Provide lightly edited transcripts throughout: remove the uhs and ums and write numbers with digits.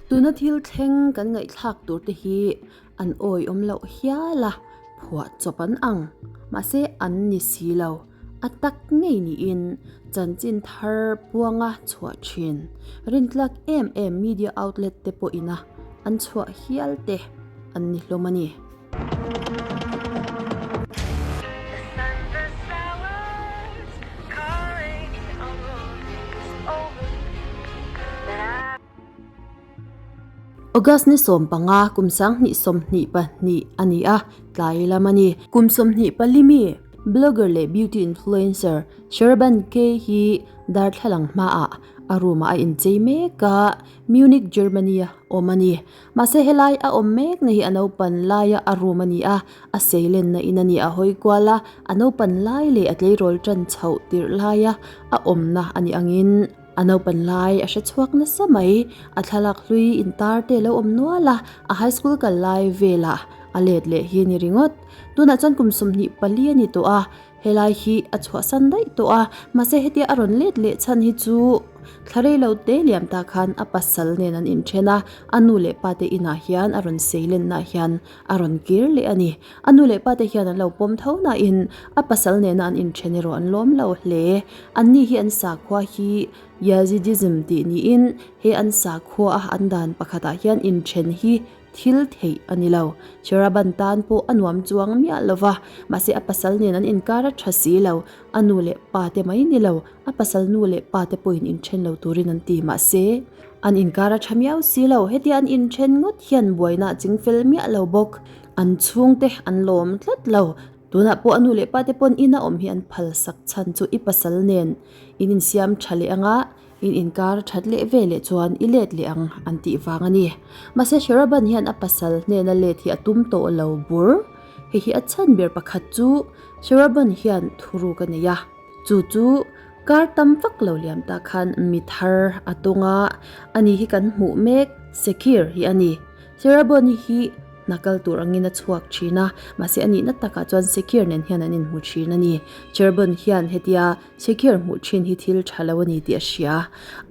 Tuna thil thleng kan ngaihthlak tur te hi an awihawm loh hial a, phuah chawp an ang. Mahse an ni si lo. A tak ngei niin chanchin thar puanga chhuah thin. Rintlak em em media outlet te pawhina an chhuah hial te an ni hlawm a ni. August ni 15 kum 2022 a ni a, tlai lam a ni. Kum 24 mi blogger leh beauty influencer Sherban Kay hi darthlalang hmaah a room ah a inchei mek a, Munich, Germany a awm a ni. Mahse helai a awm mek na hi a naupan laia a room a ni a, a seilenna in a ni a hawi kual a, a naupan lai leh a tleirawl tan chhoh tirh laia a awmna a nih angin a naupan lai a hre chhuak nasa mai. A thlalak hlui intar te lo awm nual a, a high school kal lai velah a let leh hi a ni ringawt. Tunah chuan kum 24 a ni tawh a, Helai hi a chhuahsan daih tawh a, mahse hetia a rawn let leh chhan hi chu thla rei lo te liam ta khan a pasal nen an inthen a, a nu leh pa te inah hian a rawn sei lennaah hian a rawn kir leh a ni. A nu leh pa te hian an lo pawm tho nain a pasal nena an inthen erawh an lawm lo hle. Anni hi an sakhua hi Yazidism tih niin he an sakhua a an dan pakhatah hian inthen hi Thil theih a ni lo. Sheraban tan pawh a nuam chuang miah lo va, mahse a pasal nen an inkar a tha si lo. A nu leh pa te mai ni lo, a pasal nu leh pa te pawhin inthen lo turin an ti. Mahse, an inkar a tha miau si lo. Hetia an inthen ngawt hian buaina a ching fel miah lo bawk. An chhungte an lawm tlat lo. Tunah pawh a nu leh pa te pawn ina awm hi an phal sak chhan chu i pasal nen in insiam tha leh anga, In inkar that leh ve leh chuan i let leh ang an tih vang a ni. Mahse Sheraban hian a pasal hnena let hi a tum tawh lo bur. Hei hi a chhan ber pakhat chu Sheraban hian thuruk a nei a. Chu chu kar tam vak lo liam ta khan mi thar a tawng a, ani hi kan hmuh mek Sekir hi a ni. Sheraban hi hna kal tur angin a chhuak thin a, mahse a nihna takah chuan Sekir nen hian an inhmu thin a ni. Sheraban hian hetia Secure hmuh thin hi thil tha lo a ni tih a hria.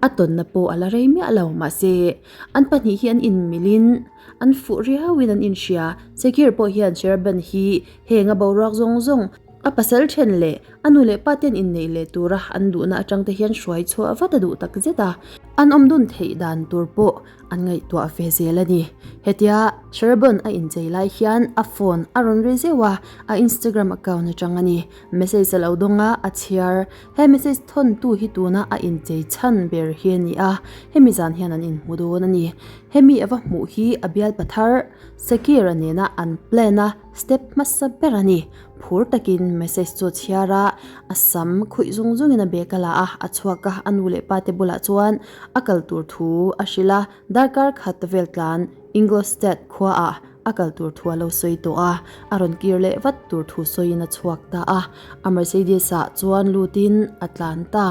A tawnna pawh a la rei miah lo, mahse an pahnih hi an inmilin an fuh riauin an inhria. Secure pawh hian Sherban hi heng a boruak zawng zawng a pasal then leh a nu leh pa ten inneih leh tura an duhna atang te hian hruai chhuah vat a duh tak zet a. An awm dun theih dan tur pawh an ngaihtuah ve zel a ni. Hetia Sherban a inchei lai hian a phone a rawn ri zeuh a, a Instagram account atang a ni. Message a lo dawng a, a chhiar. He message thawntu hi tuna a inchei chhan ber hi a ni a, hemi zan hian an inhmu dawn a ni. Hemi a va hmuh hi a bial pathar Sakira nena an plan a step hmasa ber a ni. Phur takin message chu a chhiar a, a sam khuih zung zungin a bag a la a, a chhuak a, a nu leh pa te bulah chuan a kal tur thu a hrilh a, darkar khat vel tlan Ingolstadt khuaah A kal tur thu a lo sawi tawh a, a rawn kir leh vat tur thu sawiin a chhuak ta a. A Mercedes ah chuan lutin a tlan ta.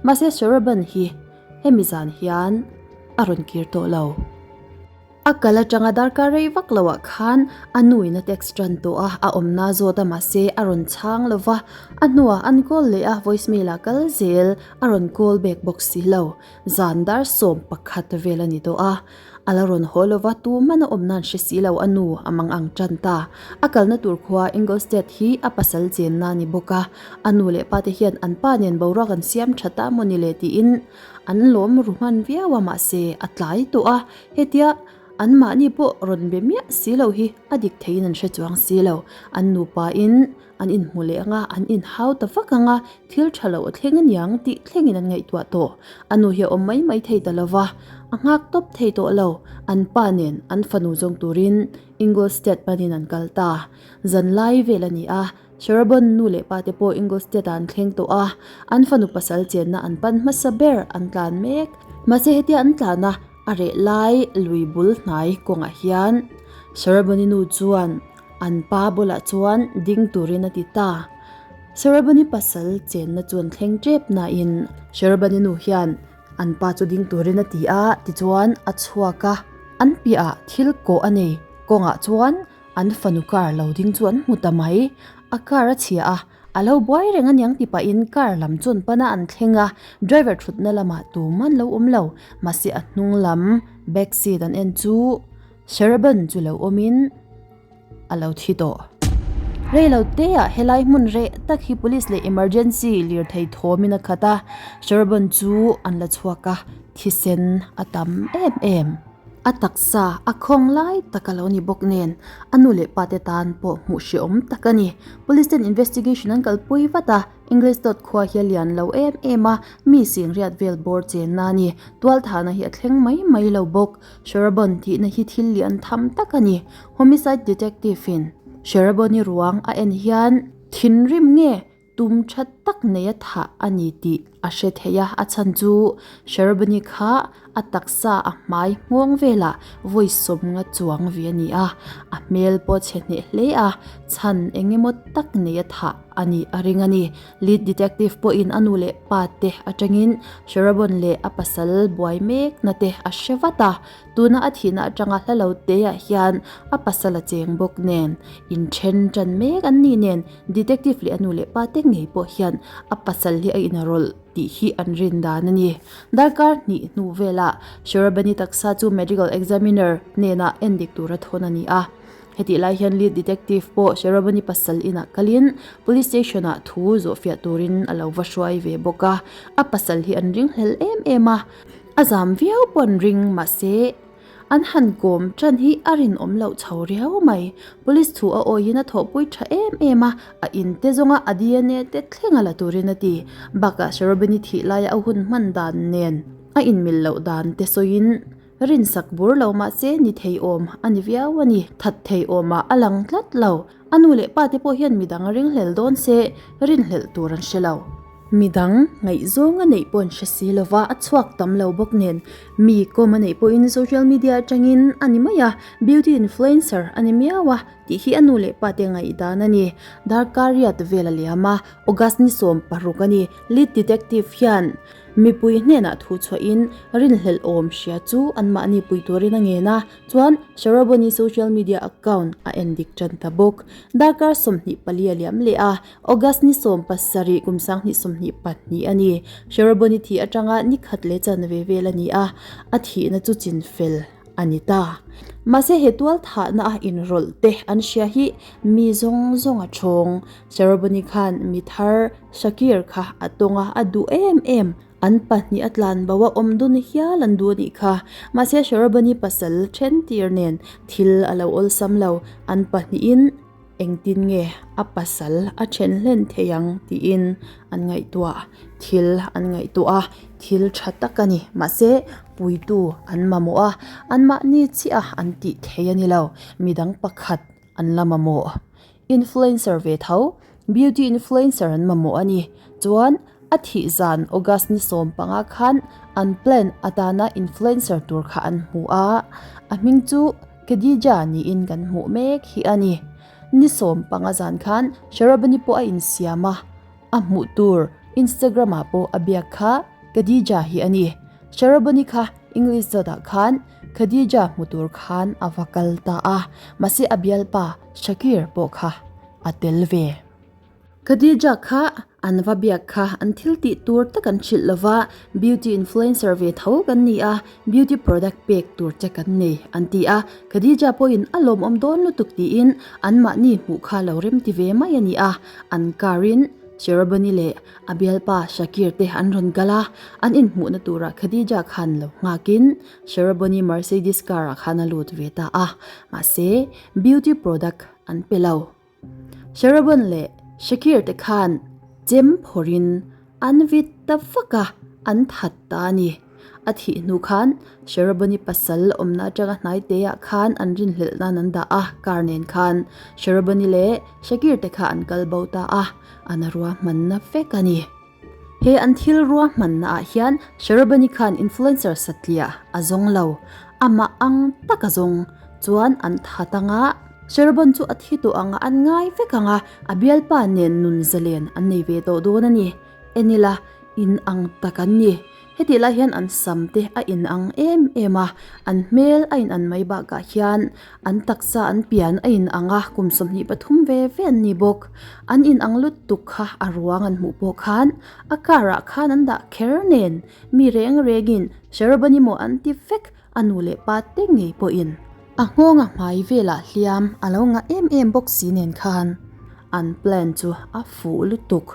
Mahse Sharaban hi hemi zan hian a rawn kir tawh lo. A kal atanga darkar rei vak lo ah khan a nu in a text tan tawh a, a awmna zawt a mahse a rawn chhang lo va. A hnuah an call leh a, voicemail ah kal zel a rawn call back bawk si lo. Zan dar 11 vel a ni tawh a. A la rawn haw lo va, tu hman a awm nan hre si lo a nu a mang ang tan ta. A kalna tur khua Ingolstadt hi a pasal chenna a ni bawk a, a nu leh pa te hian an pa nen boruak an siam tha ta maw ni le tiin an lawm ru hman viau a mahse a tlai tawh a, hetia anmahni pawh rawn be miah si lo hi a dik theiin an hre chuang si lo. An nupa in An inhmu leh anga, an inhau ta vak anga, thil tha lo a thleng aniang tih thlengin an ngaihtuah tawh. A nu hi a awm mai mai thei ta lo va, a nghak tawp thei tawh lo. An pa nen an fanu zawng turin Ingolstadt panin an kal ta. Zan lai vel a ni a, Sherabon nu leh pa te pawh Ingolstadt ah an thleng tawh a, an fanu pasal chenna an pan hmasa ber an tlan mek. Mahse hetia an tlan a, a reh lai lui bul hnai kawngah hian Sheraboni nu chuan An pa bulah chuan ding turin a ti ta. Sherabani pasal chenna chu an thleng tep nain Sherabani nu hian an pa chu ding turin a ti a, tichuan a chhuak a, an piahah thil kawh a nei. Kawngah chuan an fanu car lo ding chu an hmu ta mai. A car a chhia a. A lo buai reng aniang ti pahin car lam chuan pana an thleng a, driver thutna lamah tum an lo awm lo. Mahse a hnung lam back seat an en chu Sharaban chu lo awmin a lo thi tawh. Rei lo teah helai hmun reh tak hi police leh emergency lirthei thawmin a khat a, Sharaban chu an la chhuak a, thisen a tam em em. A taksa a khawng lai tak a lo ni bawk nen, a nu leh pa te tan pawh hmuh hrehawm tak a ni. Police ten investigation an kalpui vat a, English dawt khua hi a lian lo em em a, mi singriat vel bawr chenna a ni. Tualthahna hi a thleng mai mai lo bawk. Sherabon tihna hi thil lian tham tak a ni. Homicide detective in Sherabon-i ruang a en hian thinrim nge Tum tha tak nei a thah a ni tih a hre thei a, a chhan chu Sharabani kha a taksa a hmai nghawng velah vawi sawmnga chuang ve a ni a, a hmel pawh chhe hneh hle a, chhan eng emaw tak nei a thah a nih a ring a ni. Lead detective pawhin a nu leh pa te atangin Sharabon leh a pasal buai mekna te a hre vat a, Tuna a thihna atanga hla lo teah hian a pasal a cheng bawk nen, inthen tan mek an nih nen detective leh a nu leh pa te ngei pawh hian a pasal hi a inrawlh tih hi an rin dan a ni. Darkar hnih hnu velah Sherabani taksa chu medical examiner hnenah endik tura thawn a ni a. Hetih lai hian lead detective pawh Sherabani pasal inah kalin police station ah thu zawhfiah turin a lo va hruai ve bawk a. A pasal hi an ringhlel em em a. A zam viau pawh an ring mahse an han kawm tan hi a rinawm loh chho riau mai. Police thu a awiin a thawhpui tha em em a, a in te zawnga a DNA te thleng a la turin a ti. Bakah Sharobini thih laia a hun hman dan nen a inmil loh dan te sawiin rinsak bur lo mahse ni theiawm a ni viau a ni. That theiawmah a lang tlat lo. A nu leh pa te pawh hian midang a ringhlel dawn se rinhlelh tur an hre lo. Midang ngaihzawng a neih pawh an hre si lova, a chhuak tam lo bawk nen mi kawm a neih pawhin social media atangin a ni mai a, beauty influencer a ni miau a tih hi a nu leh pa te ngaihdan a ni. Darkar riat vel a liam a, August ni 16 a ni. Lead detective hian mipui hnenah thu chhuahin rinhlelh awm hria chu anmahni pui turin a ngen a, Chuan Sharaboni social media account a en dik tan ta bawk. Darkar 24 a liam leh a, August ni 17 kum 2022 a ni. Sharaboni thih atanga ni khat leh chanve vel a ni a, a thihna chu chin fel a ni ta. Mahse he tual thahna a inrawlh te an hria hi mi zawng zawng a thawng. Sharaboni khan mi thar Shakir kha a tawng a, a duh em em. An pahnih a tlan bo a awm dun hial an duh a nih kha. Mahse Sharabani pasal then tir nen thil a lo awlsam lo. An pahnihin engtin nge a pasal a then hlen thei ang tiin an ngaihtuah. Thil an ngaihtuah a, thil tha tak a ni. Mahse puitu an mamawh a, anmahni chiah an tih thei a ni lo. Midang pakhat an la mamawh. Influencer ve tho, beauty influencer an mamawh a ni. Chuan a thih zan August ni 15 khan an plan atana influencer tur kha an hmu a, a hming chu Khadija niin kan hmuh mek hi a ni. Ni 15 zan khan Sharabani pawh a insiam a, a hmuh tur Instagram ah pawh a biak kha Khadija hi a ni. Sharabani kha English dawtah khan Khadija hmu tur khan a va kal ta a, mahse a bialpa Shakir pawh kha a tel ve. Khadija kha an va biak kha an thil tih tur tak an hrilh lo va, beauty influencer ve tho kan ni a, beauty product pek tur che kan nei an ti a, Khadija pawhin a lawmawm dawn lutuk tiin anmahni hmuh kha lo rem ti ve mai a ni a, an car in Sherabani leh a bialpa Shakir te an rawn kal a, an inhmuhna turah Khadija khan lo nghakin Sherabani Mercedes car ah khan a lut ve ta a, mahse beauty product an pe lo. Sherabon leh Shakir te khan chem phawrhin an vit ta vak a, an that ta a ni. A thih hnu khan Sheraboni pasal awmna atanga hnai teah khan an rinhlelh nan an dah a, car nen khan Sheraboni leh Shakir te kha an kal bo ta a, an ruahmanna vek a ni. He an thil ruahmanna ah hian Sharabani khan influencer satliah a zawng lo, amah ang tak a zawng chuan an that ang a, Sharaban chu a thi tawh ang a an ngai vek ang a, a bialpa nen nun zalen an nei ve tawh dawn a ni. En ila, in ang tak an ni. Hetih lai hian an sam te a inang em em a, an hmel a inan mai bakah hian an taksa an pian a inang a, kum 23 ve ve an ni bawk. An inang lutuk kha a ruang an hmuh pawh khan a car ah khan an dah kher nen mi reng rengin Sharabani maw an ti vek a nu leh pa te ngei pawhin. A nghawnga hmai velah hliam a lo ngah em em bawk si nen khan an plan chu a fuh lutuk.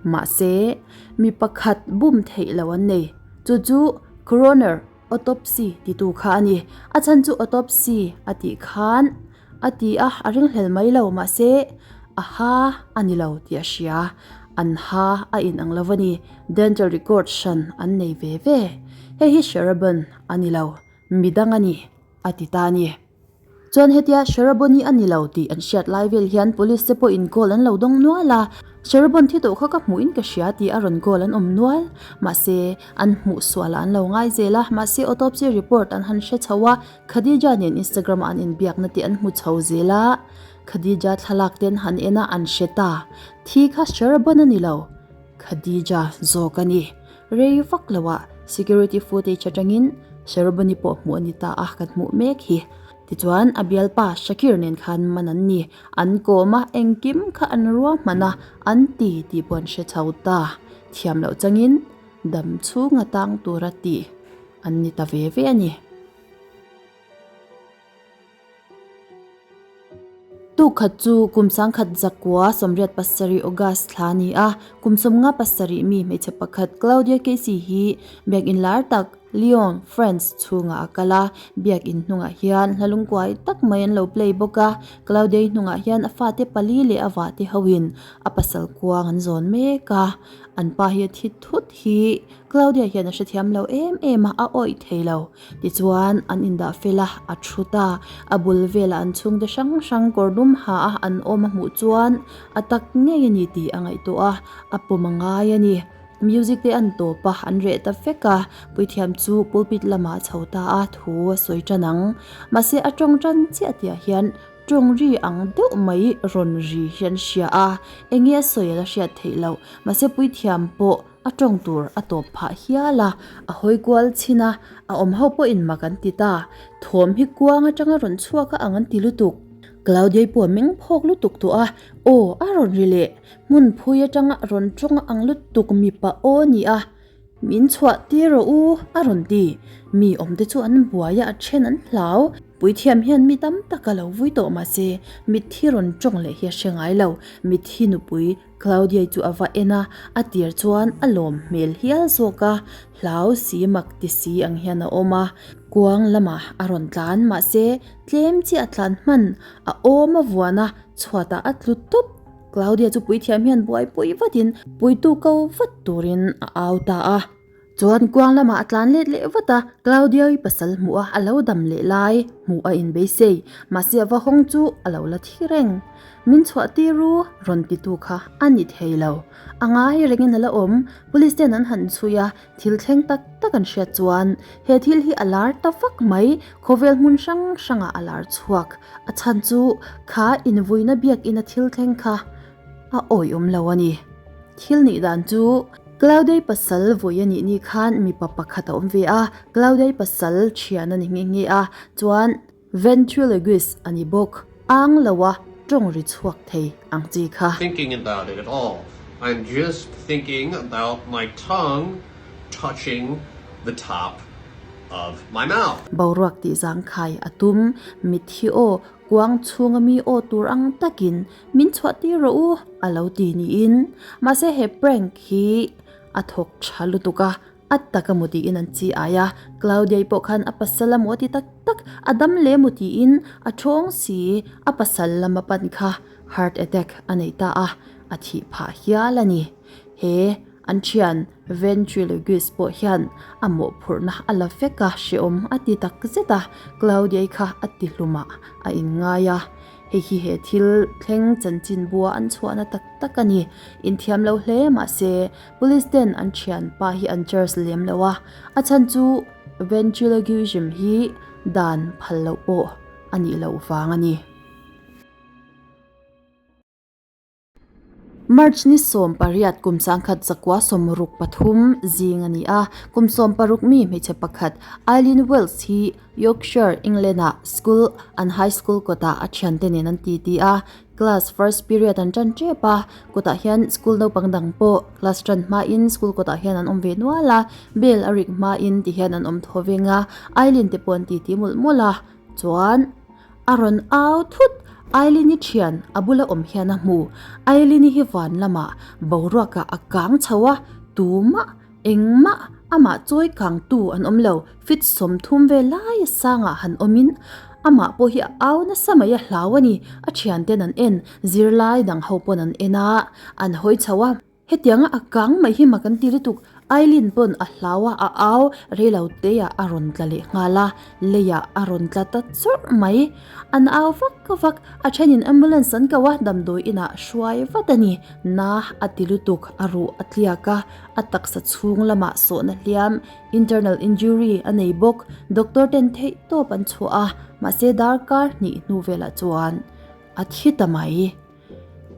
Mahse, mi pakhat bum theih lo an nei. Chu chu coroner autopsy titu kha a ni. A chhan chu autopsy a tih khan a ti a, a ringhlel mai lo. Mahse, a ha a ni lo tih a hria. An ha a inang lo a ni. Dental record hran an nei ve ve. Hei hi Sharaban a ni lo. Midang a ni, a ti ta a ni. Chuan hetia Sharaboni a ni lo tih an hriat lai vel hian police te pawhin call an lo dawng nual a, Sharabon thi tawh kha ka hmuh in ka hria tih a rawn call an awm nual. Mahse, an hmuh sualah an lo ngai zel a, mahse autopsy report an han hre chho a, Khadija nen Instagram ah an inbiakna te an hmu chho zel a, Khadija thlalak te an han en a, an hre ta. Thi kha Sharabon a ni lo, Khadija zawk a ni. Rei vak loah security footage atangin Sharabani pawh hmuh a ni ta a, kan hmuh mek hi. Tichuan a bialpa Shakir nen khan man an ni. An kawm a, engkim kha an ruahman a, an ti tih pawh an hre chho ta. Thiam loh changin dam chhunga tang tura tih an ni ta ve ve a ni. Tukhat chu kum 1907 August thla a ni a, kum 57 mi hmeichhe pakhat Claudia Casey hi biakinn lar tak Lyon, France chhungah a kal a, biakinn hnungah hian hla lungkuai tak mai an lo play bawk a, Claudia-i hnungah hian a fate pali leh a vahte hoin a pasal kuang an zawn mek a, an pa hi a thi thut hi Claudia hian a hrethiam lo em em a, a awih thei lo. Tichuan, an indah fel a, a thu ta. A bul velah an chhungte hrang hrang kawr dum ha a an awm a hmuh chuan a tak ngei a ni tih a ngaihtuah a, a pawm a ngai a ni. Music te an tawp a, an reh ta vek a, puithiam chu pulpit lamah a chho ta a, thu a sawi tan ang. Mahse, a tawng tan chiah tihah hian tawng ri ang deuh mai rawn ri hi an hria a, eng nge a sawi a la hriat theih loh. Mahse, puithiam pawh A tawng tur a tawp phah hial a, a hawi kual chhin a, a awm ho pawhin mak an ti ta. Thawm hi kuang atanga rawn chhuak a ang an ti lutuk. Claudia-i pawh a meng phawk lutuk tawh a, aw a rawn ri leh. Hmun phui atanga rawn tawng a ang lutuk mipa aw a ni a, Min chhuah tir rawh u a rawn ti. Mi awmte chu an buai a, a then an hlau. Puithiam hian mi tam tak a lo vui tawh mahse mitthi rawn tawng leh hi a hre ngai lo. Mitthi nupui Claudia chu a va en a, a tir chuan a lawm hmel hial zawk a, hlau si mak ti si ang hian a awm a, kuang lamah a rawn tlan mahse tlem chiah a tlan hman, a awm a vuan a, chhuatah a tlu tawp. Claudia chu puithiam hian buaipui vatin puitu ko vat turin a au ta a. Chuan kuang lamah a tlan let leh vat a, Claudio-i pasal hmuh a a lo dam leh lai hmuh a inbeisei. Mahse a va hawng chu a lo la thi reng. Min chhuah tir u, rawn titu kha a ni thei lo. A ngai rengin a la awm. Police ten an han chhui a, thil thleng tak tak an hriat chuan he thil hi a lar ta vak mai, khawvel hmun hrang hrangah a lar chhuak. A chhan chu kha invuina biakina thil thleng kha a awihawm lo a ni. Thil nih dan chu Claudia-i pasal vawi a nih ni khan mipa pakhat a awm ve a, Claudia-i pasal thian a ni nghe nghe a, chuan ventriloquist a ni bawk. Ang lo a tawng ri chhuak thei ang chi kha. Thinking about it at all. I'm just thinking about my tongue touching the top of my mouth. Boruak tih zangkhai a tum, mitthi aw Kuang chhunga mi aw tur ang takin min chhuah tir rawh u a lo ti niin. Mahse he prank hi a thawk tha lutuk a, a tak a mu tiin an chi ai a. Claudia-i pawh khan a pasal a mu a ti tak tak, a dam leh mu tiin a thawng si, a pasal lama pan kha heart attack a nei ta a, a thih phah hial a ni. He an thian ventriloquist pawh hian a mawhphurhna a la vek a, hrehawm a ti tak zet a, Claudia-i kha a ti hlumah a inngai a. Hei hi he thil thleng chanchin bua an chhuahna tak tak a ni. Inthiam lo hle mahse police ten an thianpa hi an charge lem lo a, a chhan chu ventriloquism hi dan phal loh pawh a nih loh vang a ni. March ni 18 kum 1963 zing a ni a, kum 16 mi hmeichhe pakhat Eileen Wells hi Yorkshire, England-ah school an high school kawtah a thiante nen an titi a, class first period an tan tep a, kawtah hian school naupang dang pawh class tan hmain school kawtah hian an awm ve nual a, bell a rik hmain tihian an awm thaw veng a, Eileen te pawh an titi mawlh mawlh a, chuan. A rawn au thut, Eileen-i thian a bula awm hian a hmu. Eileen-i hi van lamah boruakah a kang chho a, tumah, engmah amah chawi kangtu an awm lo. Fit 30 vel laia sangah han awmin amah pawh hi a au nasa mai a hlau a ni. A thianten an en, zirlai dang ho pawn an en a, an hawi chho a. Hetianga a kang mai hi mak an ti lutuk, Eileen pawn a hlau a, a au reilo te ah a rawn tla leh nghal a, lei ah a rawn tla ta chawrh mai. An au vak vak, a thenin ambulance an ko a, damdawi inah hruai vat a ni. Na a ti lutuk, a ruh a tliak a, a taksa chhung lamah sawhna hliam, internal injury, a nei bawk. Doctor ten theih tawp an chhuah a, mahse darkar hnih hnu velah chuan a thi ta mai.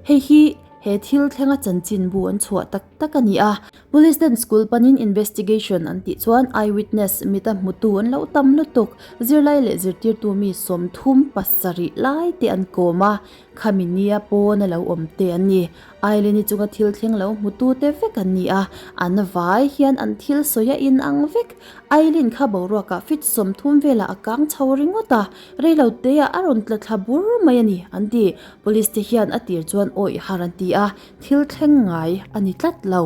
Hei hi he thil thlenga chanchinbu an chhuah tak tak a ni a. Police ten school panin investigation an tih chuan eyewitness mita hmutu an lo tam lutuk. Zirlai leh zirtirtu mi 37 lai te an kawm a, khami nia pawn a lo awm te an ni. Aileen-i chunga thil thleng lo hmutu te vek an ni a, an vai hian an thil sawi a inang vek. Aileen kha boruakah fit 30 velah a kang chho ringawt a. Reilo te ah a rawn tla thla bur mai a ni, an ti. Police te hian a tir chuan awih har an ti a, thil thleng ngai a ni tlat lo.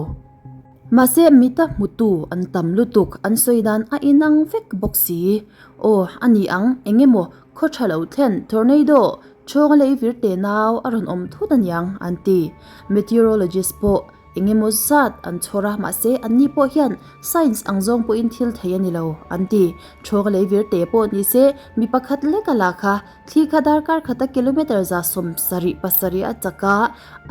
Mahse mita hmutu an tam lutuk, an sawi dan a inang vek bawk si. Aw, a ni ang, eng emaw khaw tha lo thlen, tornado, chawnga lei vir te nau a rawn awm thut a niang, an ti. Meteorologist pawh Eng emaw zat an chhawr a, mahse anni pawh hian science ang zawng pawhin thil thei a ni lo, an ti. Thawk lei vir te pawh ni se, mi pakhat lek a la kha, thli kha darkar khata kilometre 77 a chak a,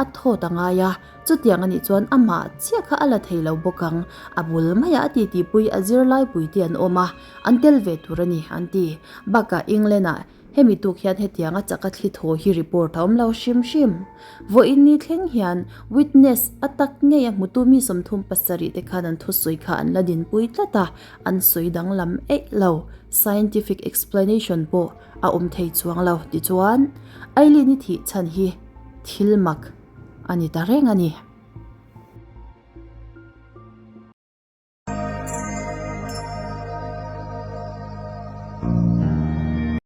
a thawt a ngai a. Chutiang a nih chuan amah chiah kha a la thei lo bawk ang. A bul maiah a titipui a zirlaipui te an awm a, an tel ve tur a ni, an ti. Bakah England-ah Hemi tuk hian hetianga chaka thli thaw hi report a awm lo hrim hrim. Vawiin ni thleng hian witness a tak ngei a hmutu mi 37 te khan an thusawi kha an la dinpui tlat a, an sawi danglam eih lo. Scientific explanation pawh a awm thei chuang lo. Tichuan, Eileen-i thih chhan hi thil mak a ni ta reng a ni.